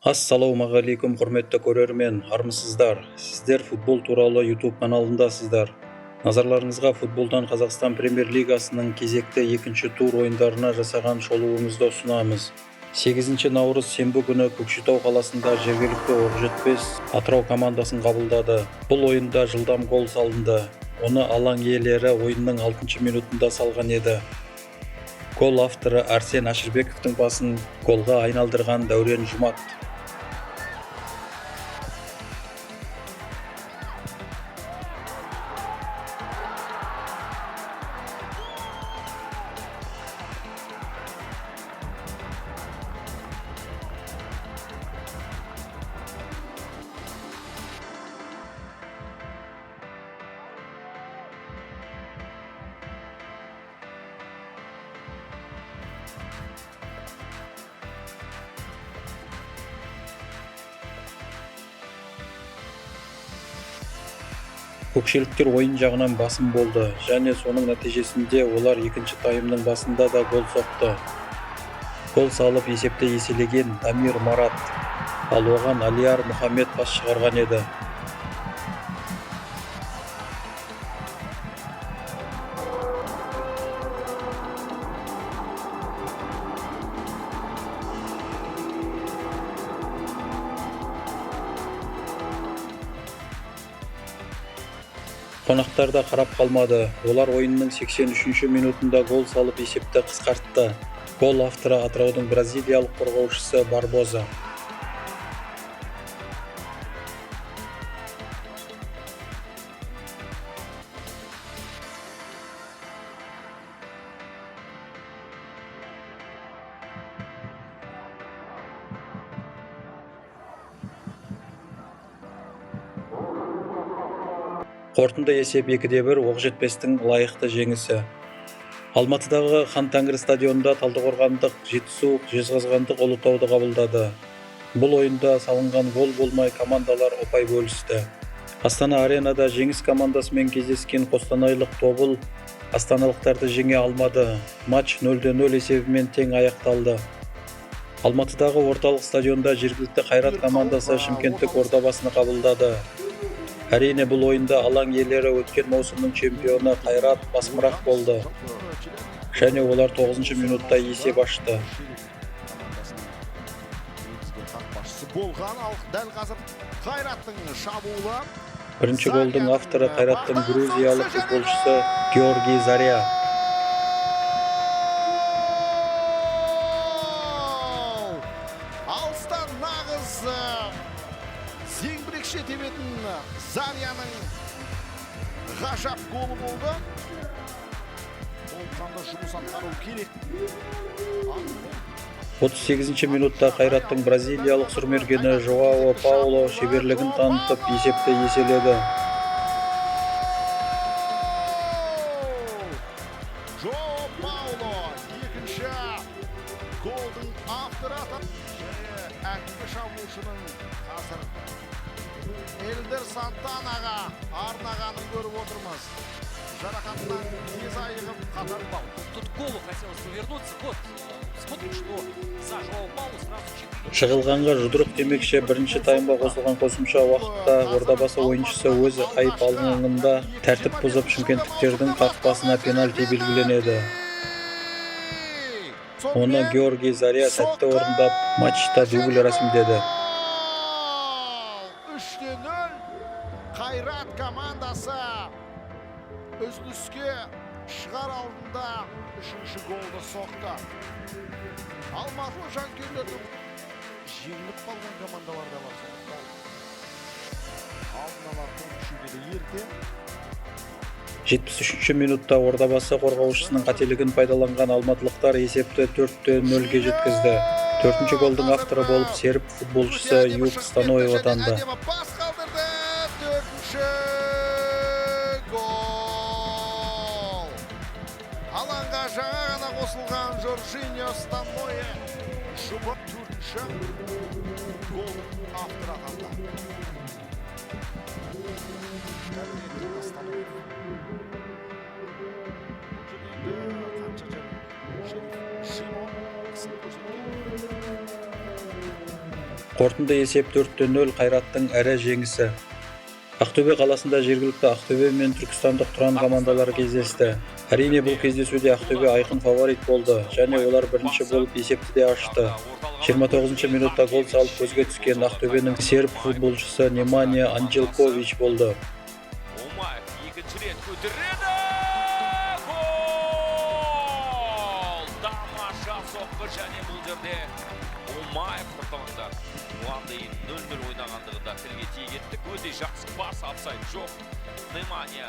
Ассалаумағалейкум, құрметті көрермен! Армысыздар! Сіздер футбол туралы YouTube каналындасыздар. Назарларыңызға футболдан Қазақстан премьер-лигасының кезекті екінші тур ойындарына жасаған шолуымызды ұсынамыз. 8 наурыз сенбі күні Көкшетау қаласында жергілікті Оқжетпес Атырау командасын қабылдады. Бұл ойында жылдам гол салынды. Оны алаң иелері ойынның 6 минутында салған еді. Гол авторы Арсен Әшірбековтің пасын голға айналдырған Дәурен Жұмат. Көкшеліктер ойын жағынан басым болды және соның нәтижесінде олар екінші таймның басында да гол соқты. Гол салып есепті еселеген Дамир Марат, ал оған Алияр Мұхаммед пас шығарған еді. Қонақтар да қарап қалмады. Олар ойынның 83-ші минутында гол салып есепті қысқартты. Гол авторы Атыраудың бразилиялық қорғаушысы Барбоза. Қорытынды есеп 2-1, Оқжетпестің лайықты жеңісі. Алматыдағы Хан Тәңірі стадионында талдықорғандық Жетісу жезқазғандық Ұлытауды қабылдады. Бұл ойында салынған гол болмай, командалар ұпай бөлісті. Астана Аренада Жеңіс командасымен кездескен қостанайлық Тобыл астаналықтарды жеңе алмады. Матч 0-0 есебімен тең аяқталды. Алматыдағы орталық стадионда жергілікті Қайрат командасы шымкенттік Ордабасыны қабылдады. Әрине, бұл ойында алаң иелері, өткен маусымның чемпионы Қайрат басымырақ болды және олар 9 минутта есеп ашты. Болған, ал дәл қазір Қайраттың шабуылы. Бірінші голдың авторы Қайраттың грузиялық футболшысы Георгий Заря. Алыстан нағыз зеңбірекше тебетін Заряның ғажап голы болды. Толыққанды жұмыс атқару керек. 38 минутта Қайраттың бразилиялық сұрмергені Жоао Пауло шеберлігін танытып, есепті еселеді. Жоао Пауло екінші голдың авторы және әккі шабуылшының қазір Элдер Сантанаға арнағанын көріп отырмыз. Жарақатынан тез айығып қатар Тут к голу хотелось бы вернуться. Вот, смотрим, что за Жоао Пауло сразу 4 Жығылғанға жұдырық демекші, бірінші таймға қосылған қосымша уақытта Ордабасы ойыншысы өз айып алаңында тәртіп бұзып, шымкенттіктердің қақпасына пенальти белгіленеді. Оны Георгий Заря сәтті орындап, матчта дубль рәсімдеді. 3-0, Қайрат командасы үзіліске шығар алдында үшінші голды соқты. Алматылық жанкүйерлердің жеңіліп қалған командалар да бар, сондықтан алдын ала топ ішуге де ерте. 73 минутта Ордабасы қорғаушысының қателігін пайдаланған алматылықтар есепті 4-0-ге жеткізді. Төртінші голдың авторы болып серб футболшысы Юб Станоев атанды. Әдемі пас қалдырды. Төртінші гол. Алаңға жаңа ғана қосылған Жоржиньо Станое жұбы төртінші голдың авторы атанды. Станоев. Бұл жерде енді қанша Шериф Шимо қысым көрсеткен. Қорытынды есеп 4-0, Қайраттың ірі жеңісі. Ақтөбе қаласында жергілікті Ақтөбе мен түркістандық Тұран командалары кездесті. Әрине, бұл кездесуде Ақтөбе айқын фаворит болды және олар бірінші болып есепті де ашты. 29 минутта гол салып көзге түскен Ақтөбенің серб футболшысы Неманья Анджелкович болды. Омаев екінші рет көтереді. Гол! Тамаша соққы, және бұл жерде Омаев тоқтамаңдар. Бұған дейін 0-0 ойнағандығын да тілге тиек еттік. Өте жақсы пас, офсайд жоқ. Неманья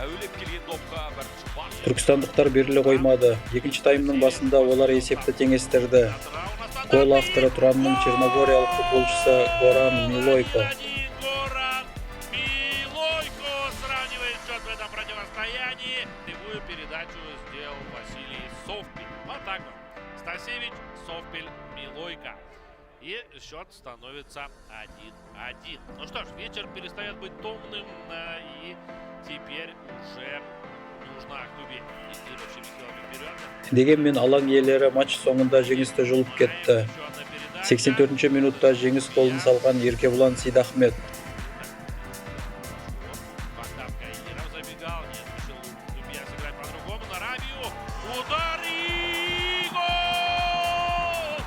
әуелеп келген допқа бірінші пас. Түркістандықтар беріле қоймады. Екінші таймның басында олар есепті теңестірді. Гол авторы Тұранның черногориялық футболшысы Горан Милойко. Горан Милойко сравнивает счет в этом противостоянии. Голевую передачу сделал Василий Совпель. Вот так вот. Стасевич, Совпель, Милойко. И счет становится 1-1. Ну что ж, вечер перестает быть томным, и теперь уже нужно Актобе идти большими силами вперед. Дегенмен алаң иелері матч соңында жеңісті жұлып кетті. Еще одна передача. 84 минутта жеңіс голын салған Еркебұлан Сейдахмет. Богдан Каиров забегал. Нет, решил Дубья сыграть по-другому. На Рабию. Удар и гол!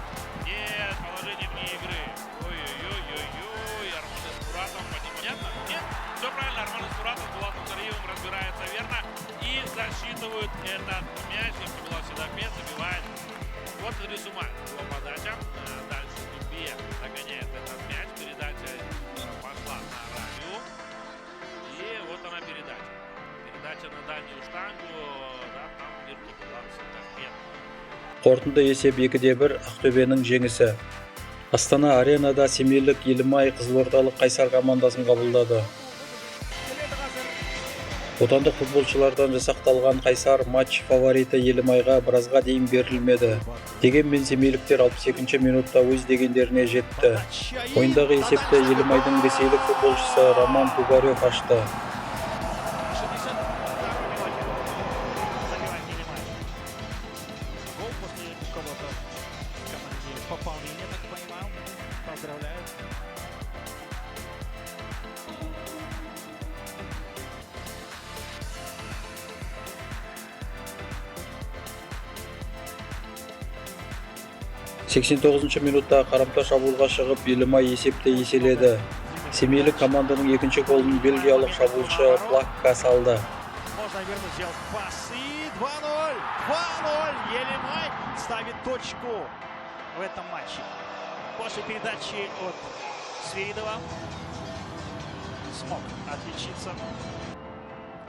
Нет, положение вне игры. Ой-ой-ой-ой-ой. Арман Эсмуратов. Понятно? Нет? Все правильно. Арман Эсмуратов с Булатом Сариевым разбирается верно. И засчитывают этот мяч. Еркебулан Сейдахмет забивает. Вот Идрис Умаев. Его подача. Дальше Дубья догоняет этот мяч. Передача пошла на Рабию. И вот она передача. Передача на дальнюю штангу. Да, там Еркебулан Сейдахмет. Қорытынды есеп 2-1, Ақтөбенің жеңісі. Астана Аренада семейлік Елімай қызылордалық Қайсар командасын қабылдады. Отандық футболшылардан жасақталған Қайсар матч фавориті Елімайға біразға дейін берілмеді. Дегенмен семейліктер 62 минутта өз дегендеріне жетті. Ойындағы есепті Елімайдың ресейлік футболшысы Роман Пугарев ашты. 62-й минуте забивает Елимай. Гол после кого-то в команде пополнение, так понимаю. Поздравляю. 89 минутта қарымта шабуылға шығып, Елімай есепті еселеді. Семейлік команданың екінші голын бельгиялық шабуылшы Плакка салды. Можно вернуть, сделал пас. И 2-0. 2-0. Елимай ставит точку в этом матче. После передачи от Свиридова смог отличиться.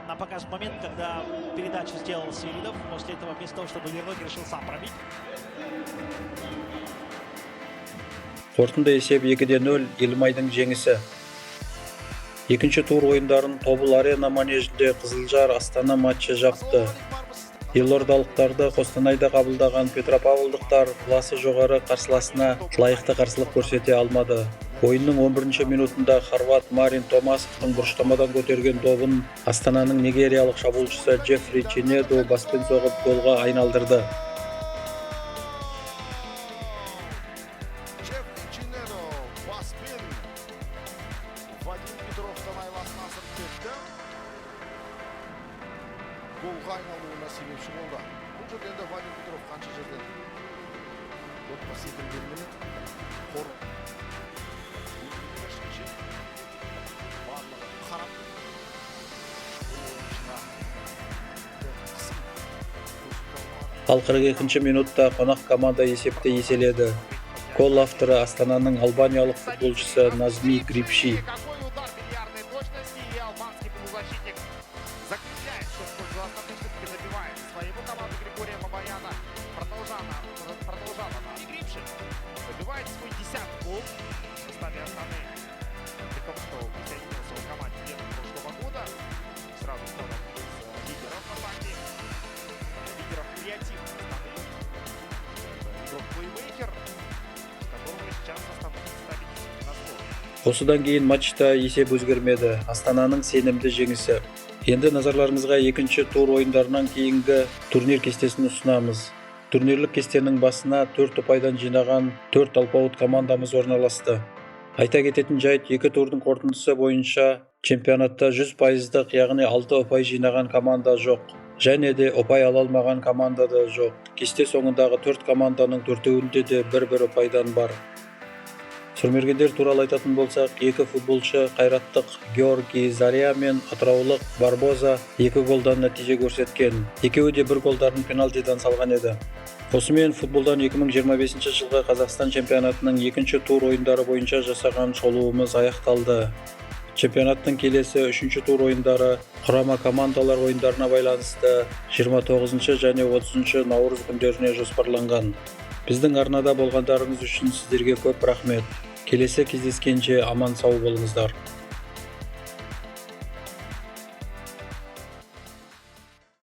Нам показывает момент, когда передачу сделал Свиридов. После этого вместо того, чтобы вернуть, решил сам пробить. Қорытынды есеп 2-0, Елімайдың жеңісі. Екінші тур ойындарын Тобыл Арена манежінде Қызылжар Астана матчы жапты. Елордалықтарды Қостанайда қабылдаған петропавлдықтар класы жоғары қарсыласына лайықты қарсылық көрсете алмады. Ойынның 11 минутында хорват Марин Томасовтың бұрыштамадан көтерген добын Астананың нигериялық шабуылшысы Джеффри Чинеду баспен соғып голға айналдырды. Джеффри Чинедо баспен Вадим Петровтан айласын асырып кетті. Голға айналуына себепші болды. Бұл жерде енді Вадим Петров қанша жерден допқа секіргенімен қор барлығы қарап ойыншыға қысым көрсете алмады. Ал 42 минутта қонақ команда есепті еселеді. Гол авторы Астананың албаниялық футболшысы Назми Грипши. Какой удар бильярдной точности, и албанский полузащитник закрепляет счет в пользу Астаны, все-таки забивает своего команду Григория Бабаяна. Продолжала она. И Грипши забивает свой 10-й гол в составе Астаны. При том, что присоединился он к команде летом прошлого года. Сразу стал одним из лидеров атаки, лидеров креативной Астаны. Это игрок-плеймейкер, которого сейчас Астана ставить действительно сложно. Осыдан кейін матчта есеп өзгермеді. Астананың сенімді жеңісі. Енді назарларыңызға екінші тур ойындарынан кейінгі турнир кестесін ұсынамыз. Турнирлік кестенің басына 4 ұпайдан жинаған 4 алпауыт командамыз орналасты. Айта кететін жайт, екі турдың қорытындысы бойынша чемпионатта 100 пайыздық, яғни 6 ұпай жинаған команда жоқ. Және де ұпай ала алмаған команда да жоқ. Кесте соңындағы 4 команданың төртеуінде де бір-бір ұпайдан бар. Сұрмергендер туралы айтатын болсақ, екі футболшы, қайраттық Георгий Заря мен атыраулық Барбоза, екі голдан нәтиже көрсеткен. Екеуі де бір голдарын пенальтидан салған еді. Осымен футболдан 2025 жылғы Қазақстан чемпионатының екінші тур ойындары бойынша жасаған шолуымыз аяқталды. Чемпионаттың келесі үшінші тур ойындары құрама командалар ойындарына байланысты 29 және 30 наурыз күндеріне жоспарланған. Біздің арнада болғандарыңыз үшін сіздерге көп рахмет. Келесі кездескенше аман сау болыңыздар.